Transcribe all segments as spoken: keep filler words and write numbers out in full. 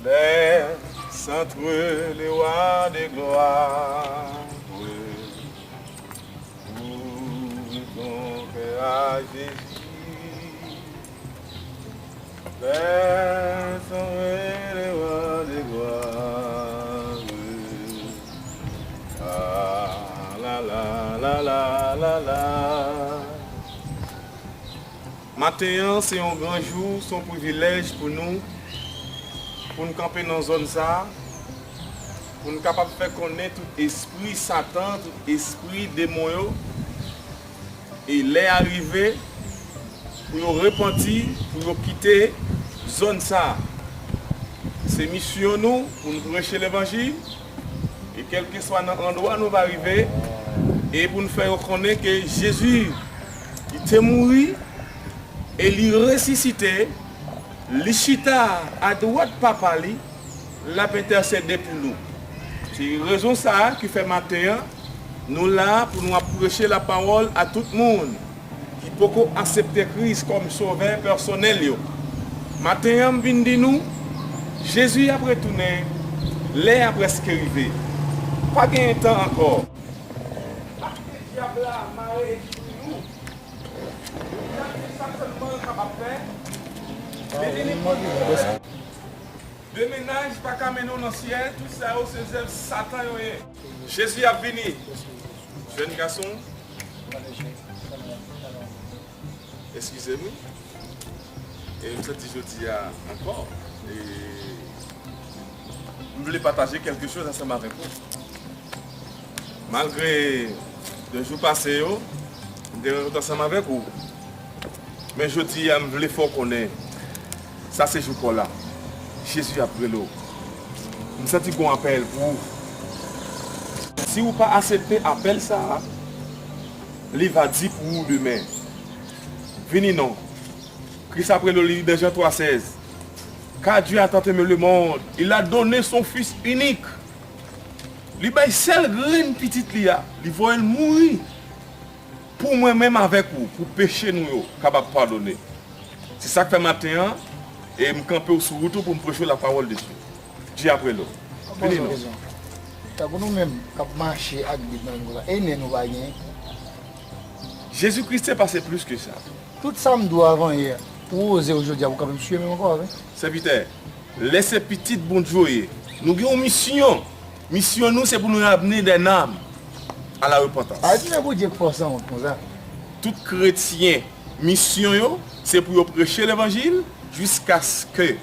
Laisse entrer le roi de gloire. Ouvre ton cœur à Jésus. Laisse entrer le roi de gloire. Ah, la, la, la, la, la, la. Maten an, se yon gran jou, se yon privilèj pou nou, pou n kanpe nan zòn sa a, pou n kapab fè konnen tout espri Satan, tout espri demon yo, e lè a rive pou yo repanti, pou yo kite zòn sa a. Se misyon nou pou n preche levanjil, e kèlkeswa nan andwa nou va rive, e pou n fè yo konnen ke Jezi, li te mouri, e li resisite, li chita adwat Papa li, l ap entèsede pou nou. Se rezon sa a ki fè maten an, nou la pou nou ap preche lapawòl a tout moun ki poko aksepte Kris kòm sovè pèsonèl yo. Maten an, m vin di nou, Jezi ap retounen, lè a prèske rive. Pa genyen tan ankò. Pase dyab la mare espri nou. Gade sa sèlman l kapab fè. Mete nenpòt moun. De mennaj pa ka mennen w nan syèl, tout sa yo se zèv Satan yo ye. Jezi ap vini. Jèn gason, eskize m wi. E m santi jodi a ankò, e m vle pataje kèlke choz ansanm avèk ou. Malgre de jou pase yo, m te renkontre ansanm avèk ou. Men jodi a, m vle fè w konnen, sa se jou pa w la. Jezi ap rele w. M santi gon apèl pou ou. Si ou pa aksepte apèl sa a, li va di pou ou demen. Vini non. Kris ap rele w, li di nan Jan twa sèz, Car Dieu a tant aimé le monde, il a donné son Fils unique. Li bay sèl grenn pitit li a, li voye l mouri pou mwen menm avèk ou, pou peche nou yo kapab padone. Se sa k fè maten an, e m kanpe w sou wout ou pou m preche w la parole de Dieu. Dye ap rele w. Vini non. Tankou nou menm k ap mache ak Bib nan men nou konsa, e nen nou pa genyen? Jezi Kris te pase plis ke sa. Tout sa m di w avan yè, ou oze w jodi a pou kanpe m sou chemen m ankò, wi. Sèvitè, lè se pitit Bondye w ye, nou gen yon misyon. Misyon nou, se pou nou ramener des âmes à la repentance. A, di men Bondye k fè w sanwont konsa. Tout kretyen, misyon yo, se pou yo preche levanjil jiskaske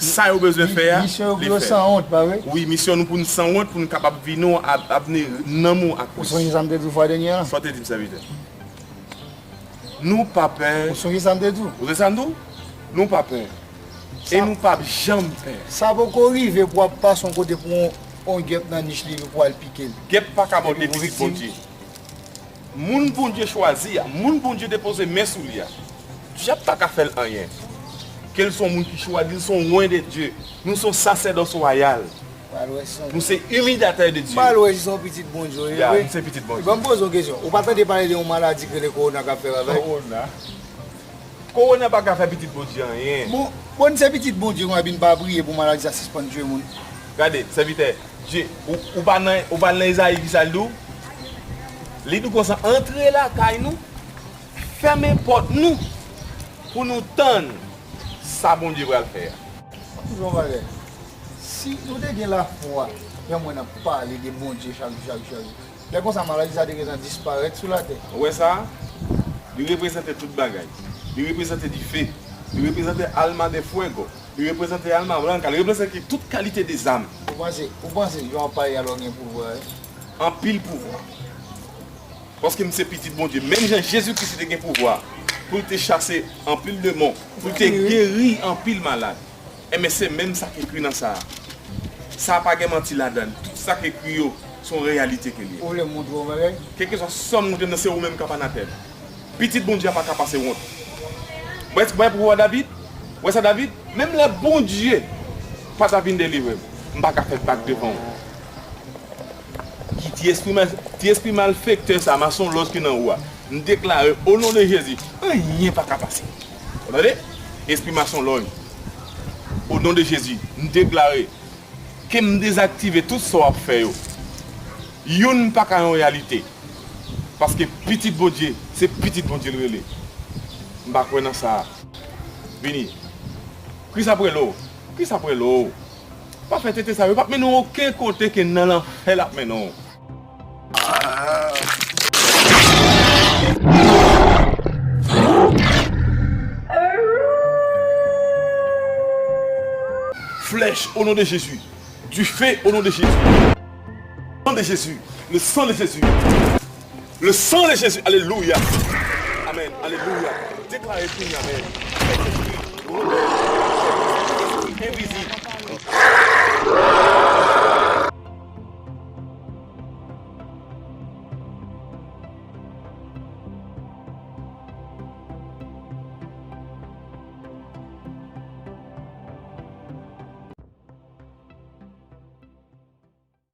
sa yo bezwen fè a, misyon yo pou yo sanwont, pa vre? Wi, misyon nou pou n sanwont, pou n kapab vini a, avni nanm ou ak Kris. Ou sonje sa m te di w fwa dènye a? Sa w te di m, sèvitè? Nou pa pè. Ou sonje sa m te di w? Ou sonje sa m di w? Nou pa pè. E nou p ap janm pè. Sa poko rive pou w ap pase yon kote pou yon, yon gèp nan nich li pou w al pike l. Gèp pa ka mòde pitit Bondye. Moun Bondye chwazi a, moun Bondye depoze men sou li a, dyab pa ka fè l anyen. Ke l se yon moun ki chwazi, l se yon oint de Dieu. Nou se yon sasèdòs wayal. Nou se imitatè de Dieu. M pral wè si se yon pitit Bondye w ye, wi. Ya, nou se pitit Bondye. Ban m poze w kesyon. Ou pa tande pale de yon maladi ki rele kowona k ap fè ravaj? Kowona. Kowona pa ka fè pitit Bondye anyen. Bon, bon, n se pitit Bondye, nou epi n pa priye pou maladi sa sispann tiye moun. Gade, sèvitè, Dye, ou, ou pa nan, ou pa nan Ezayi ki sa l di w? Li di w konsa, antre lakay nou, fèmen pòt nou, pou nou tann sa Bondye pral fè a. M di w yon bagay. Si nou te gen lafwa, jan mwen ap pale de Bondye chak jou, chak jou, chak jou, lè konsa, maladi sa te gentan disparèt sou latè. Ou wè sa? Li reprezante tout bagay. Li reprezante dife. Li reprezante alma de fuego. Li reprezante alma blanca. Li reprezante tout kalite de zam. Ou panse, ou panse jan w ap pale a la w gen pouvwa, wi? Anpil pouvwa. Paske m se pitit Bondye. Menm jan Jezi Kris te gen pouvwa pou l te chase anpil demon, pou l te geri anpil malad. Enben, se menm sa k ekri nan sa a. Sa a pa gen manti ladan l. Tout sa k ekri yo, se yon reyalite ke l ye. Ou vle m montre w yon bagay? Kèlkeswa sa w montre m nan, se ou menm k ap anatèm. Pitit Bondye a pa ka pase wont. Wè, wè pouvwa David? Wè sa David? Menm lè Bondye pa ta vin delivre m, m pa ka fè bak devan w. Ki ti espri mal, ti espri malfektè sa, masonlòj ki nan ou a, m deklare, o non de Jezi, anyen pa ka pase. Ou tande? Espri masonlòj. O non de Jezi, m deklare ke m dezaktive tout sa w ap fè yo. Youn pa ka yon reyalite. Paske pitit Bondye, se pitit Bondye l rele. M pa kwè nan sa. Vini. Kris ap rele w. Kris ap rele w. Pa fè tete sa yo, yo p ap mennen w okenn kote ke nan lanfè l ap mennen w. Flèch, au nom de Jésus. Du feu, au nom de Jésus. Au nom de Jésus. Le sang de Jésus. Le sang de Jésus. Alléluia. Amen. Alléluia. Deklare fini. Amen. Envizib.